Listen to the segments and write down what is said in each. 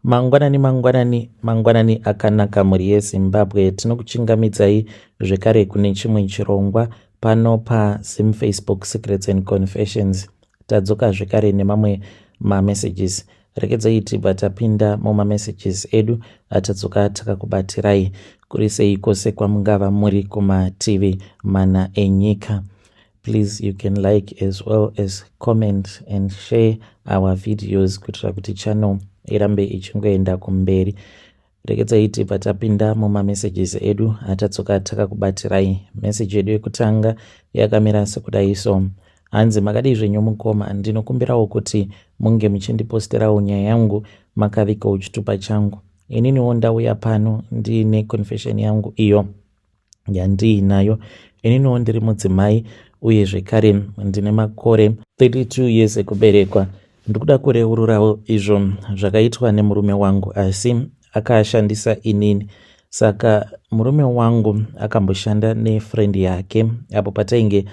Mangwanani mangwanani mangwanani akanaka mhuri yeZimbabwe, tinokuchingamidzai zvekare kune chimwe chirongwa pano paZim Facebook Secrets and Confessions. Tadzoka zvekare nemamwe mamessages. Regedzai tibva tapinda mumamessages edu atadzoka takakubatirai. Kuri sei kwose kwamungava muri kumativi mana enyika. Please, you can like as well as comment and share our videos kuitira kuti channel irambe ichingoenda kumberi. Regedzai tibva tapinda mumamessages edu atadzoka takakubatirai. Message yedu yekutanga yakamira sekudai so. Hanzi, "Makadii zvenyu mukoma? Ndinokumbirawo kuti munge muchindiposterawo nyaya yangu makavikawo chitupa changu. Ininiwo ndauya pano ndiine confession yangu iyo yandiinayo. Ininiwo ndiri mudzimai uye zvekare ndine makore 32 years ekuberekwa. Ndikuda kureururawo izvo zvakaitwa nemurume wangu, asi akashandisa inini. Saka murume wangu akamboshanda nefriend yake apo patainge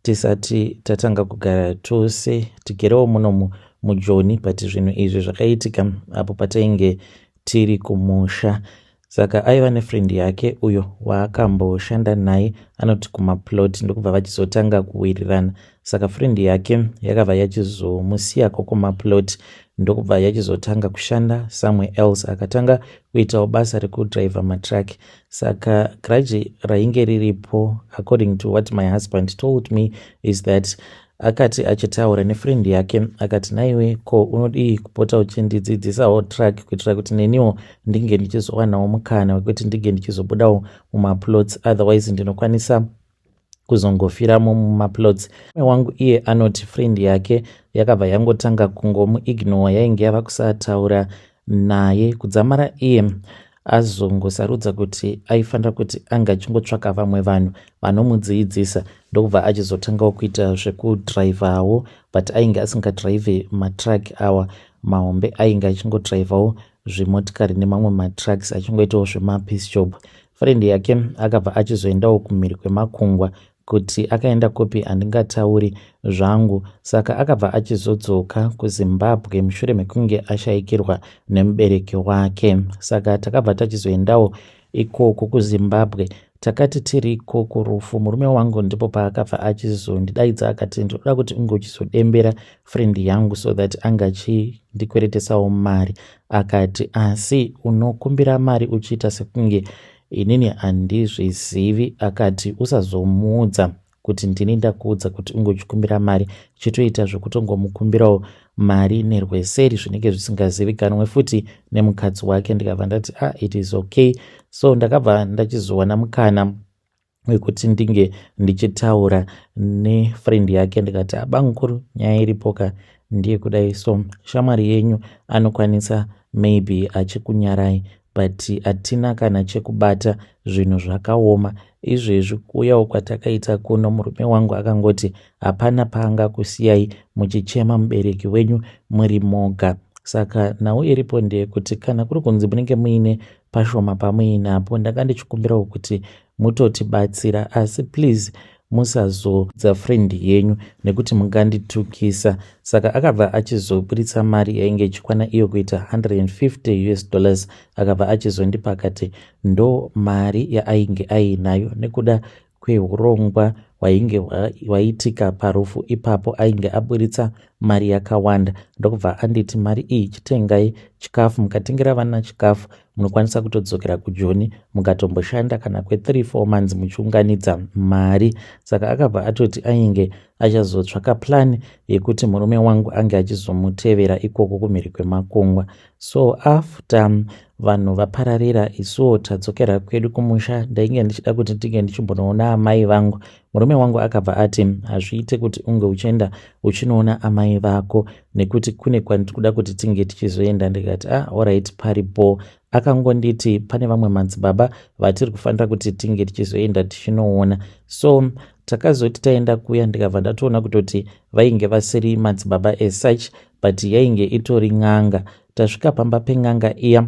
tisati tatanga kugara tose, tigerewo munomu muJoni, but zvinhu izvi zvakaitika apo patainge tiri kumusha. Saka aiva nefriend yake uyo waakamboshanda naye, anoti kumaplot, ndokubva vachizotanga kuwirirana. Saka friend yake yakabva yachizomusiyako kumaplot, ndokubva yachizotanga kushanda somewhere else. Akatanga kuitawo basa rekudhiraivha matruck. Saka grudge rainge riripo, according to what my husband told me, is that akati achitaura nefriend yake akati, 'Naiwe, ko unodii kupota uchindidzidzisawo truck kuitira kuti neniwo ndinge ndichizowanawo mukana wekuti ndinge ndichizobudawo mumaplots? Otherwise ndinokwanisa kuzongofiramo mumaplots.' Wangu iye anoti friend yake yakabva yangotanga kungomuignore, yainge yava kusataura naye kudzamara iye azongosarudza kuti aifanira kuti ange achingotsvaka vamwe vanhu vanomudziidzisa, ndokubva achizotangawo kuita zvekudhiraivhawo, but ainge asingadhiraivhe matruck awa mahombe, ainge achingodhiraivhawo zvimotikari nemamwe matrucks, achingoitawo zvemapiece job. Friend yake akabva achizoendawo kumhiri kwemakungwa. Kuti akaenda kupi handingatauri zvangu. Saka akabva achizodzoka kuZimbabwe mushure mekunge ashayikirwa nemubereki wake. Saka takabva tachizoendawo ikoko kuZimbabwe. Takati tiriko kurufu, murume wangu ndipo paakabva achizondidaidza akati, 'Ndinoda kuti unge uchizodembera friend yangu so that anga achindikweretesawo mari.' Akati, 'Asi unokumbira mari uchiita sekunge inini handizvizivi.' Akati, 'Usazomuudza kuti ndini ndakuudza kuti unge uchikumbira mari. Chitoita zvekutongomukumbirawo mari nerweseri, zvinenge zvisingazivikanwe futi nemukadzi wake.' Ndikabva ndati, 'Ah, it is okay.' So ndakabva ndachizowana mukana wekuti ndinge ndichitaura nefriend yake. Ndikati, 'Abamukuru, nyaya iripoka ndiye kudai so. Shamwari yenyu anokwanisa maybe achikunyarai, but hatina kana chekubata. Zvinhu zvakaoma izvezvi. Kuuyawo kwatakaita kuno, murume wangu akangoti hapana paangakusiyai muchichema mubereki wenyu muri moga. Saka nhau iripo ndeyekuti kana kuri kunzi munenge muine pashoma pamuinapo, ndanga ndichikumbirawo kuti mutotibatsira, asi please musazodza friend yenyu nekuti munganditukisa.' Saka akabva achizoburitsa mari yainge ichikwana iyo kuita 150 US dollars. Akabva achizondipa akati ndo mari yaainge ainayo nekuda kweurongwa hwainge hwaitika parufu ipapo. Ainge aburitsa mari yakawanda, ndokubva anditi, 'Mari iyi chitengai chikafu. Mukatengera vana chikafu, munokwanisa kutodzokera kuJoni mukatomboshanda kana kwe3 4 months muchiunganidza mari.' Saka akabva atoti ainge achazotsvaka plan yekuti murume wangu ange achizomutevera ikoko kumhiri kwemakungwa. So after vanhu vapararira, isuwo tadzokera kwedu kumusha, ndainge ndichida kuti ndinge ndichimbonoona amai vangu. Murume wangu akabva ati, 'Hazviite kuti unge uchienda uchinoona amai vako nekuti kune kwandiri kuda kuti tinge tichizoenda.' Ndikati, 'Ah, alright, paripo.' Akangonditi pane vamwe madzibaba vatiri kufanira kuti tinge tichizoenda tichinoona. So takazoti taenda kuya, ndikabva ndatoona kutoti vainge vasiri madzibaba as such, but yainge itori n'anga. Tasvika pamba pen'anga iya,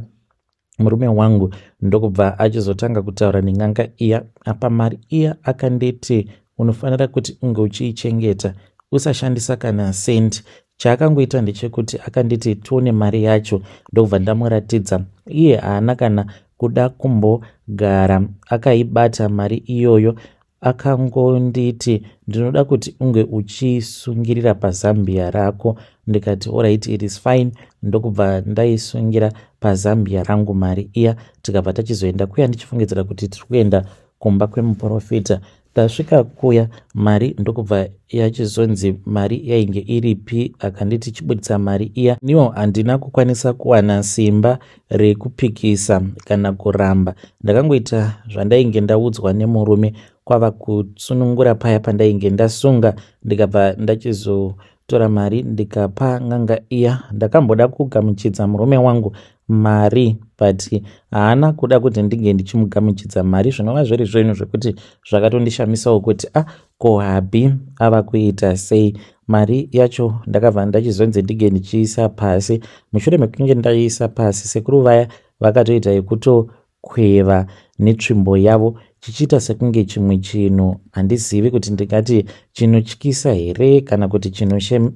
murume wangu ndokubva achizotanga kutaura nen'anga iya. Apa mari iya akanditi, 'Unofanira kuti unge uchiichengeta, usashandisa kana sendi. Chaakangoita ndechekuti akanditi tione mari yacho ndokubva ndamuratidza. Iye haana kana kuda kumbogara akaibata mari iyoyo akangonditi ndinoda kuti unge uchiisungirira pazambia rako ndikati alright it is fine ndokubva ndaisungira pazambia rangu mari iya tikabva tachizoenda kuya ndichifungidzira kuti tiri kuenda kumba kwemuporofita Tasvika kuya mari ndokubva yachizonzi mari yainge iripi akanditi chibuditsa mari iya. Iniwo handina kukwanisa kuwana simba rekupikisa kana kuramba. Ndakangoita zvandainge ndaudzwa nemurume kwava kusunungura paya pandainge ndasunga ndikabva ndachizotora mari ndikapa n'anga iya. Ndakamboda kugamuchidza murume wangu mari but haana kuda kuti ndinge ndichimugamuchidza mari zvinova zviri zvinhu zvekuti zvakatondishamisawo kuti a ah, ko hubby ava kuita sei mari yacho ndakabva ndachizonzi ndinge ndichiisa pasi mushure mekunge ndaiisa pasi sekuru vaya vakatoita yekutokweva netsvimbo yavo chichiita sekunge chimwe chinhu handizivi kuti ndingati chinotyisa here kana kuti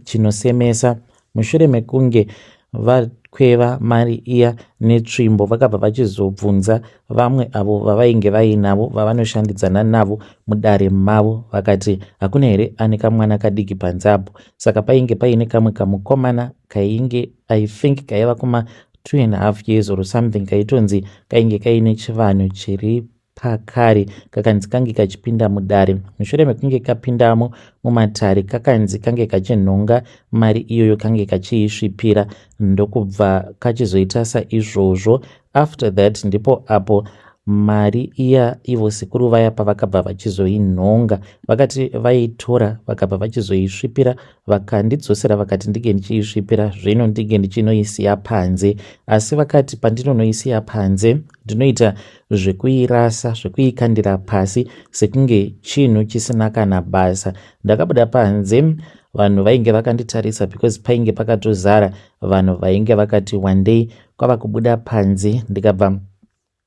chinosemesa Mushure mekunge vakweva mari iya netsvimbo vakabva vachizobvunza vamwe avo vavainge vainavo vavanoshandidzana navo mudare mavo vakati hakuna here ane kamwana kadiki panze apo saka painge paine kamwe kamukomana kainge i think kaiva kuma 2.5 years or something kaitonzi kainge kaine chivanhu chiri pakare kakanzi kange kachipinda mudare mushure mekunge kapindamo mumatare kakanzi kange kachinhonga mari iyoyo kange kachiisvipira ndokubva kachizoita saizvozvo after that ndipo apo mari iya ivo sekuru vaya pavakabva vachizoinhonga vakati vaitora vakabva vachizoisvipira vakandidzosera vakati ndinge ndichiisvipira zvino ndinge ndichinoisiya panze asi vakati pandinonoisiya panze ndinoita zvekuirasa zvekuikandira pasi sekunge chinhu chisina kana basa ndakabuda panze vanhu vainge vakanditarisa because painge pakatozara vanhu vainge vakati wandei kwava kubuda panze ndikabva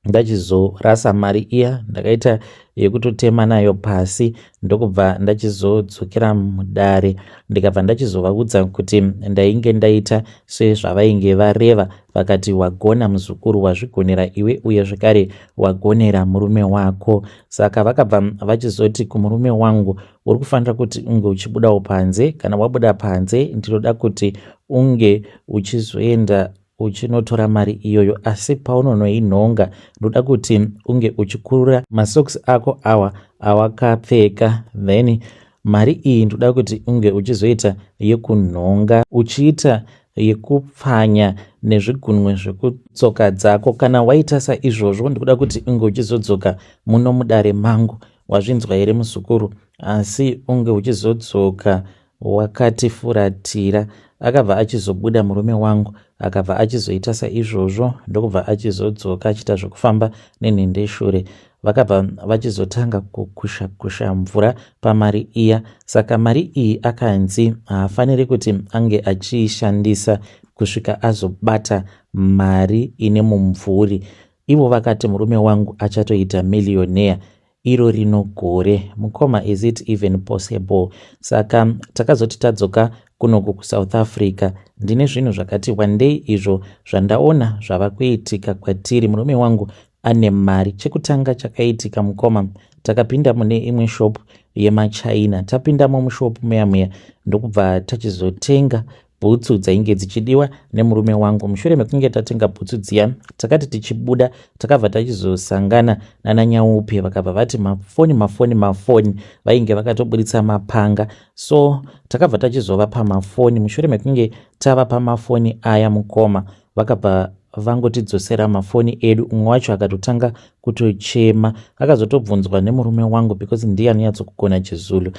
ndachizorasa mari iya ndakaita yekutotema nayo pasi ndokubva ndachizodzokera mudare ndikabva ndachizovaudza kuti ndainge ndaita sezvavainge vareva vakati wagona muzukuru wazvigonera iwe uye zvekare wagonera murume wako saka vakabva vachizoti kumurume wangu uri kufanira kuti unge uchibudawo panze kana wabuda panze ndinoda kuti unge uchizoenda uchinotora mari iyoyo asi paunonoinhonga ndoda kuti unge uchikurura masocks ako awa awakapfeka then mari iyi ndoda kuti unge uchizoita yekunhonga uchiita yekupfanya nezvigunwe zvekutsoka dzako kana waita saizvozvo ndikuda kuti unge uchizodzoka muno mudare mangu wazvinzwa here muzukuru asi unge uchizodzoka wakatifuratira akabva achizobuda murume wangu akabva achizoita saizvozvo ndokubva achizodzoka achiita zvekufamba nenhendeshure vakabva vachizotanga kukusha kusha mvura pamari iya saka mari iyi akanzi haafaniri kuti ange achiishandisa kusvika azobata mari ine mumvuri ivo vakati murume wangu achatoita millionaire iro rino gore mukoma is it even possible saka takazoti tadzoka kunoku kusouth africa ndine zvinhu zvakati wandei izvo zvandaona zvava kuitika kwatiri murume wangu ane mari chekutanga chakaitika mukoma takapinda mune imwe shop yemachina tapindamo mushop muya muya ndokubva tachizotenga bhutsu dzainge dzichidiwa nemurume wangu mushure mekunge tatenga bhutsu dziya takati tichibuda takabva tachizosangana nananyaupi vakabva vati mafoni mafoni mafoni vainge vakatoburitsa mapanga so takabva tachizovapa mafoni mushure mekunge tavapa mafoni aya mukoma vakabva vangotidzosera mafoni edu umwe wacho akatotanga kutochema akazotobvunzwa nemurume wangu because ndiye anonyatsokugona chizulu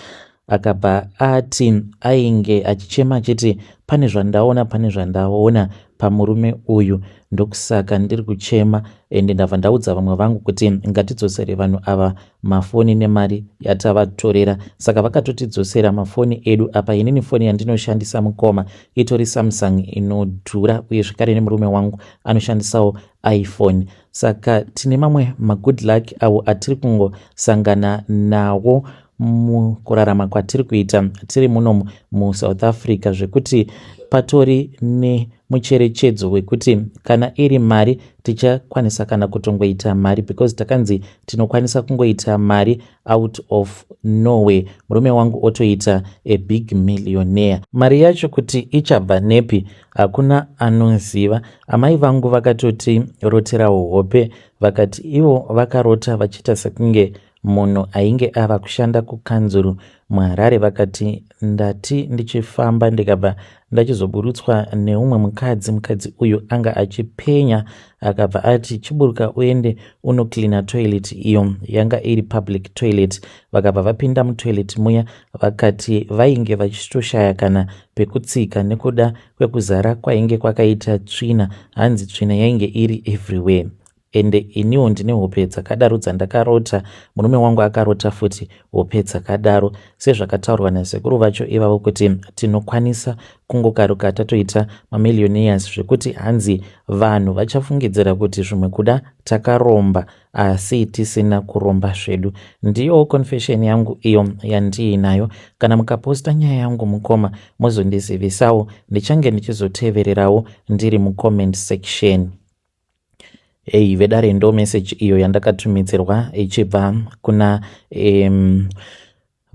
Akabva ati ainge achichema achiti pane zvandaona pane zvandaona pamurume uyu ndokusaka ndiri kuchema ende ndabva ndaudza vamwe vangu kuti ngatidzosere vanhu ava mafoni nemari yatavatorera saka vakatotidzosera mafoni edu apa inini foni yandinoshandisa mukoma itori samsung inodhura uye zvekare nemurume wangu anoshandisawo iphone saka tine mamwe magood luck awo atiri kungosangana nawo. Mukurarama kwatiri kuita tiri muno muSouth Africa, zvekuti patori nemucherechedzo wekuti kana iri mari tichakwanisa kana kutongoita mari, because takanzi tinokwanisa kungoita mari out of nowhere. Murume wangu otoita a big millionaire. Mari yacho kuti ichabva nepi, hakuna anoziva. Amai vangu vakatoti roterawo hope, vakati ivo vakarota vachiita sekunge munhu ainge ava kushanda kukanzuru muHarare. Vakati ndati ndichifamba, ndikabva ndachizoburutswa neumwe mukadzi. Mukadzi uyu anga achipenya. Akabva ati, "Chiburuka uende unocleana toilet." Iyo yanga iri public toilet. Vakabva vapinda mutoilet muya. Vakati vainge vachitoshaya kana pekutsika nekuda kwekuzara kwainge kwakaita tsvina. Hanzi tsvina yainge iri everywhere. Ende iniwo ndine hope dzakadaro dzandakarota. Murume wangu akarota futi hope dzakadaro, sezvakataurwa nasekuru vacho ivavo kuti tinokwanisa kungokaruka tatoita mamillionaires, zvekuti hanzi vanhu vachafungidzira kuti zvimwe kuda takaromba, asi tisina kuromba zvedu. Ndiyo confession yangu iyo yandiinayo. Kana mukaposta nyaya yangu, mukoma, muzondizivisawo. Ndichange ndichizotevererawo ndiri mucomment section. Ei vedare, ndo message iyo yandakatumidzirwa ichibva kuna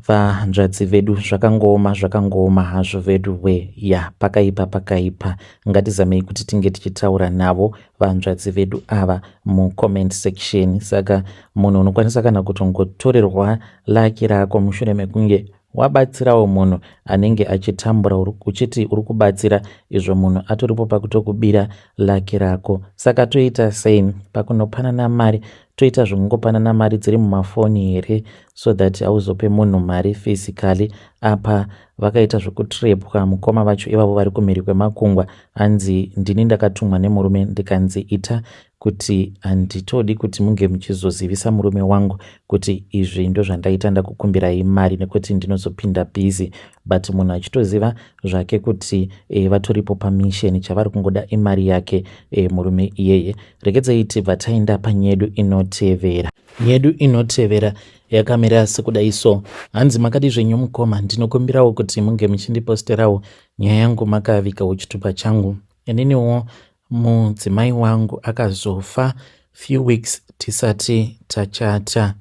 vanzvadzi vedu. Zvakangooma, zvakangooma hazvo vedu we. Ya, pakaipa, pakaipa. Ngatizamei kuti tinge tichitaura navo vanzvadzi vedu ava mucomment section. Saka munhu unokwanisa kana kutongotorerwa luck rako mushure mekunge wabatsirawo munhu anenge achitambura, uchiti uri kubatsira, izvo munhu atoripo pakutokubira luck rako. Saka toita sei pakunopanana mari? Toita zvokungopanana mari dziri mumafoni here, so that hauzope munhu mari physically? Apa vakaita zvokutrepwa mukoma vacho ivavo vari kumhiri kwemakungwa. Hanzi ndini ndakatumwa nemurume, ndikanzi ita kuti handitodi kuti munge muchizozivisa murume wangu kuti izvi ndo zvandaita, ndakukumbirai mari, nekuti ndinozopinda busy. But munhu achitoziva zvake kuti vatoripo pamission, chavari kungoda imari yake murume iyeye. Regedzei tibva taenda panyedu inotevera. Nyedu inotevera yakamira sekudai so. Hanzi, "Makadi zvenyu mukoma? Ndinokumbirawo kuti munge muchindiposterawo nyaya yangu makavikawo chitupa changu. Ininiwo mudzimai wangu akazofa few weeks tisati tachata.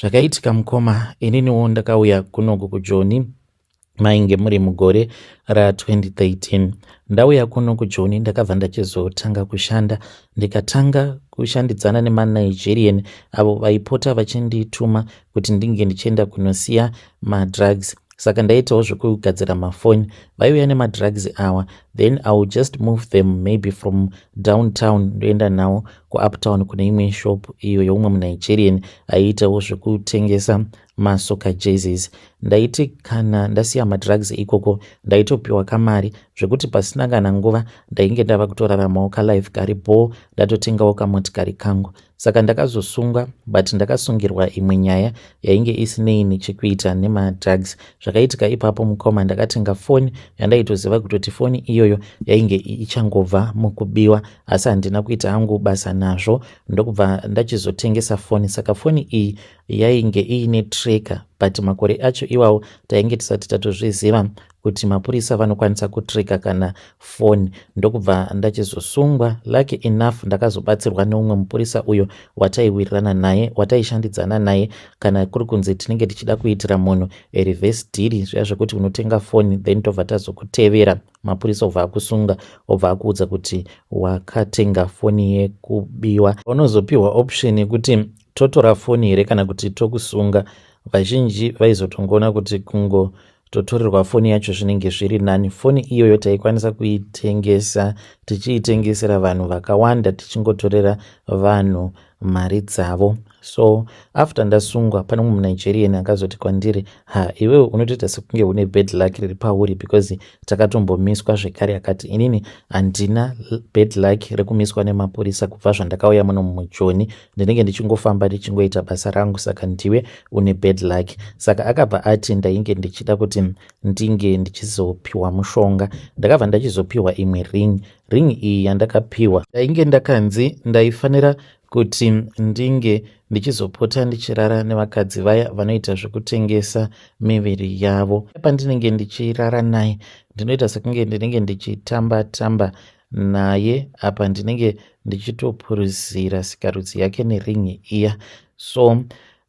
Zvakaitika mukoma, ininiwo ndakauya kunoku kuJoni, mainge muri mugore ra2013. Ndauya kuno kuJoni, ndakabva ndachizotanga kushanda, ndikatanga kushandidzana nemaNigerian avo vaipota vachindituma kuti ndinge ndichienda kunosiya madrugs. Saka ndaitawo zvekugadzira mafoni. Vaiuya nemadrugs awa, then I will just move them maybe from downtown, ndoenda nawo kuuptown kune imwe shop iyo yeumwe muNigerian aiitawo zvekutengesa masoccer jerseys. Ndaiti kana ndasiya madrugs ikoko, ndaitopiwa kamari zvekuti pasina kana nguva ndainge ndava kutoraramawo kalife karipo, ndatotengawo kamotikari kangu. Saka ndakazosungwa, but ndakasungirwa imwe nyaya yainge isinei nechekuita nemadrugs. Zvakaitika ipapo mukoma, ndakatenga foni yandaitoziva kutoti foni iyoyo yainge ichangobva mukubiwa, asi handina kuita hangu basa nazvo, ndokubva ndachizotengesa foni. Saka foni iyi yainge iine tracker, but makore acho iwawo tainge tisati tatozviziva kuti mapurisa vanokwanisa kutracka kana foni, ndokubva ndachizosungwa. Lucky enough, ndakazobatsirwa neumwe mupurisa uyo wataiwirirana naye, wataishandidzana naye. Kana kuri kunzi tinenge tichida kuitira munhu reverse deal, zviya zvekuti unotenga foni, then tobva tazokutevera, mapurisa obva akusunga, obva akuudza kuti wakatenga foni yekubiwa, unozopiwa option yekuti totora foni here kana kuti tokusunga. Vazhinji vaizotongoona kuti kungototorerwa foni yacho zvinenge zviri nani. Foni iyoyo taikwanisa kuitengesa, tichiitengesera vanhu vakawanda, tichingotorera vanhu mari dzavo. So after ndasungwa, pane mumwe muNigerian akazoti kwandiri, 'Ha, iwewe unotoita sekunge une bad luck riri pauri, because takatombomiswa zvekare.' Akati, 'Inini handina bad luck rekumiswa nemapurisa. Kubva zvandakauya muno muJoni, ndinenge ndichingofamba, ndichingoita basa rangu, saka ndiwe une bad luck.' Saka akabva ati ndainge ndichida kuti ndinge ndichizopiwa mushonga. Ndakabva ndachizopiwa imwe ring. Ring iyi yandakapiwa, ndainge ndakanzi ndaifanira kuti ndinge ndichizotenga mota." ndichizopota ndichirara nevakadzi vaya vanoita zvekutengesa miviri yavo. Pandinenge ndichirara naye ndinoita sekunge ndinenge ndichitamba tamba naye, apa ndinenge ndichitopuruzira sikarudzi yake neringi iya. So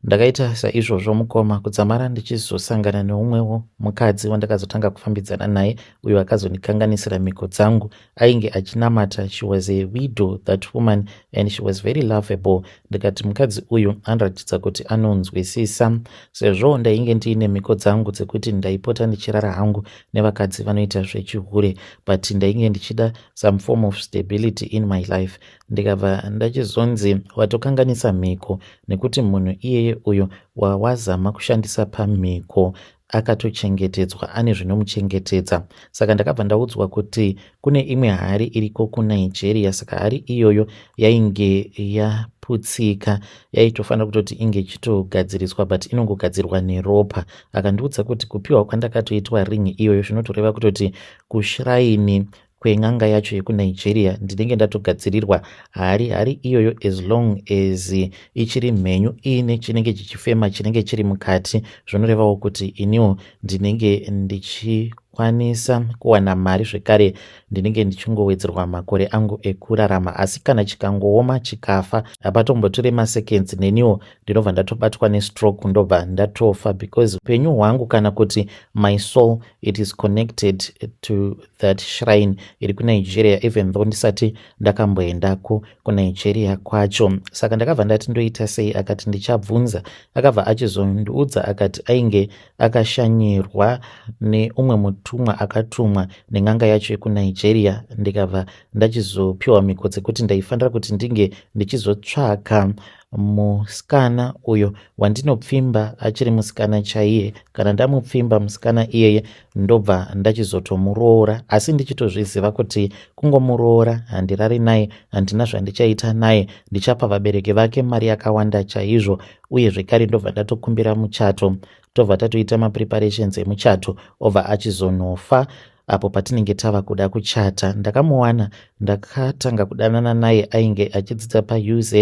ndakaita saizvozvo mukoma, kudzamara ndichizosangana neumwewo mukadzi wandakazotanga kufambidzana naye, uyo akazondikanganisira mhiko dzangu. Ainge achinamata. She was a widow, that woman, and she was very lovable. Ndikati mukadzi uyu anoratidza kuti anonzwisisa, sezvo ndainge ndiine mhiko dzangu dzekuti ndaipota ndichirara hangu nevakadzi vanoita zvechihure, but ndainge ndichida some form of stability in my life. Ndikabva ndachizonzi watokanganisa mhiko, nekuti munhu iyeye uyo wawazama kushandisa pamhiko akatochengetedzwa, ane zvinomuchengetedza. Saka ndakabva ndaudzwa kuti kune imwe hari iriko kuNigeria. Saka hari iyoyo yainge yaputsika, yaitofanira kutoti inge ichitogadziriswa, but inongogadzirwa neropa. Akandiudza kuti kupiwa kwandakatoitwa ring iyoyo zvinotoreva kutoti kushrine kwen'anga yacho yekuNigeria ndinenge ndatogadzirirwa hari. Hari iyoyo, as long as ichiri mhenyu, iine chinenge chichifema, chinenge chiri mukati, zvinorevawo kuti iniwo ndinenge ndichikwanisa kuwana mari, zvekare ndinenge ndichingowedzerwa makore angu ekurarama. Asi kana chikangooma chikafa, hapatombotore maseconds, neniwo ndinobva ndatobatwa nestroke, ndobva ndatofa, because upenyu hwangu, kana kuti my soul, it is connected to that shrine iri kuNigeria, even though ndisati ndakamboendako kuNigeria kwacho. Saka ndakabva ndati ndoita sei? Akati ndichabvunza. Akabva achizondiudza, akati ainge akashanyirwa neumwe mutumwa akatumwa nen'anga yacho yekuNigeria. Ndikabva ndachizopiwa mhiko dzekuti ndaifanira kuti ndinge ndichizotsvaka musikana uyo wandinopfimba achiri musikana chaiye. Kana ndamupfimba musikana iyeye, ndobva ndachizotomuroora, asi ndichitozviziva kuti kungomuroora handirari naye, handina zvandichaita naye. Ndichapa vabereki vake mari yakawanda chaizvo, uye zvekare ndobva ndatokumbira muchato, tobva tatoita mapreparations emuchato, obva achizonofa apo patinenge tava kuda kuchata. Ndakamuwana, ndakatanga kudanana naye, ainge achidzidza paUZ,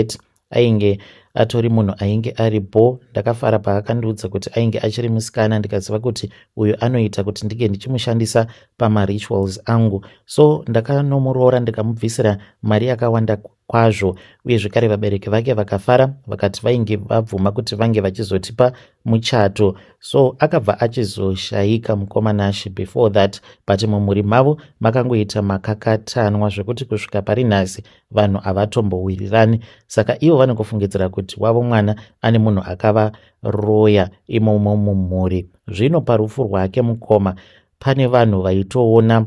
ainge atori munhu ainge ari bo. Ndakafara paakandiudza kuti ainge achiri musikana, ndikaziva kuti uyu anoita kuti ndinge ndichimushandisa pamarituals angu. So ndakanomuroora, ndikamubvisira mari yakawanda kwazvo, uye zvekare vabereki vake vakafara, vakati vainge vabvuma kuti vange vachizotipa muchato. So akabva achizoshayika mukomanashi before that, but mumhuri mavo makangoita makakatanwa zvekuti kusvika pari nhasi vanhu havatombowirirani. Saka ivo vanongofungidzira kuti wavo mwana ane munhu akavaroya imomo mumhuri. Zvino parufu rwake mukoma, pane vanhu vaitoona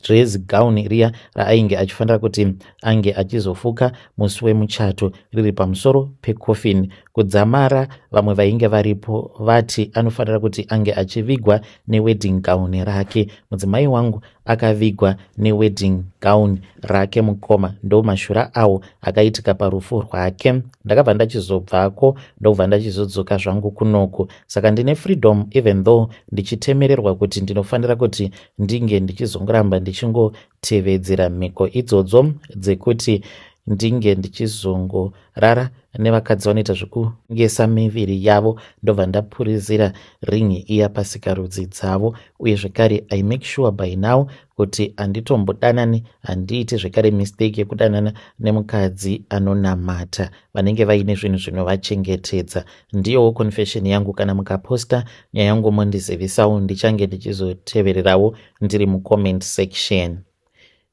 dress gown riya raainge achifanira kuti ange achizofuka musi wemuchato riri pamusoro pecoffin, kudzamara vamwe vainge varipo vati anofanira kuti ange achivigwa newedding gown rake. Mudzimai wangu akavigwa newedding gown rake mukoma. Ndo mashura awo akaitika parufu rwake. Ndakabva ndachizobvako, ndobva ndachizodzoka zvangu kunoku. Saka ndine freedom, even though ndichitemererwa kuti ndinofanira kuti ndinge ndichizongoramba ndichingotevedzera mhiko idzodzo dzekuti ndinge ndichizongorara nevakadzi vanoita zvekungesa miviri yavo, ndobva ndapurizira ringi iya pasikarudzi dzavo. Uye zvekare I make sure by now kuti handitombodanani, handiiti zvekare mistake yekudanana nemukadzi anonamata, vanenge vaine zvinhu zvinovachengetedza. Ndiyowo confession yangu. Kana mukaposta nyaya yangu, mondizivisawo, ndichange ndichizotevererawo ndiri mucomment section.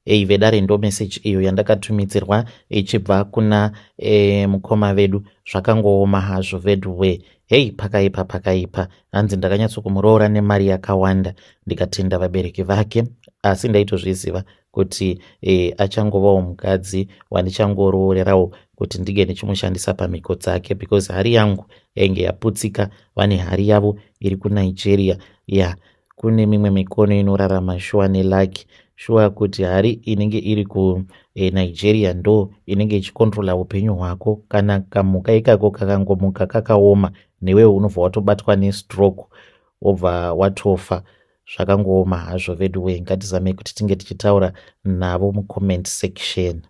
Ei vedare, ndo message iyo yandakatumidzirwa ichibva kuna mukoma vedu. Zvakangooma hazvo veduwe. Hei, pakaipa, pakaipa. Hanzi ndakanyatsokumuroora nemari yakawanda, ndikatenda vabereki vake, asi ndaitozviziva kuti achangovawo mukadzi wandichangoroorerawo kuti ndinge ndichimushandisa pamhiko dzake, because hari yangu yainge yaputsika, vane hari yavo iri kuNigeria. Ya yeah. Kune mimwe mikono inorarama shuwa neluck, shuwa kuti hari inenge iri kuNigeria ndo inenge ichikontrola upenyu hwako. Kana kamuka ikako kakangomuka kakaoma, newewo unobva watobatwa nestroke, wobva watofa. Zvakangooma hazvo veduwe. Ngatizamei kuti tinge tichitaura navo mucomment section.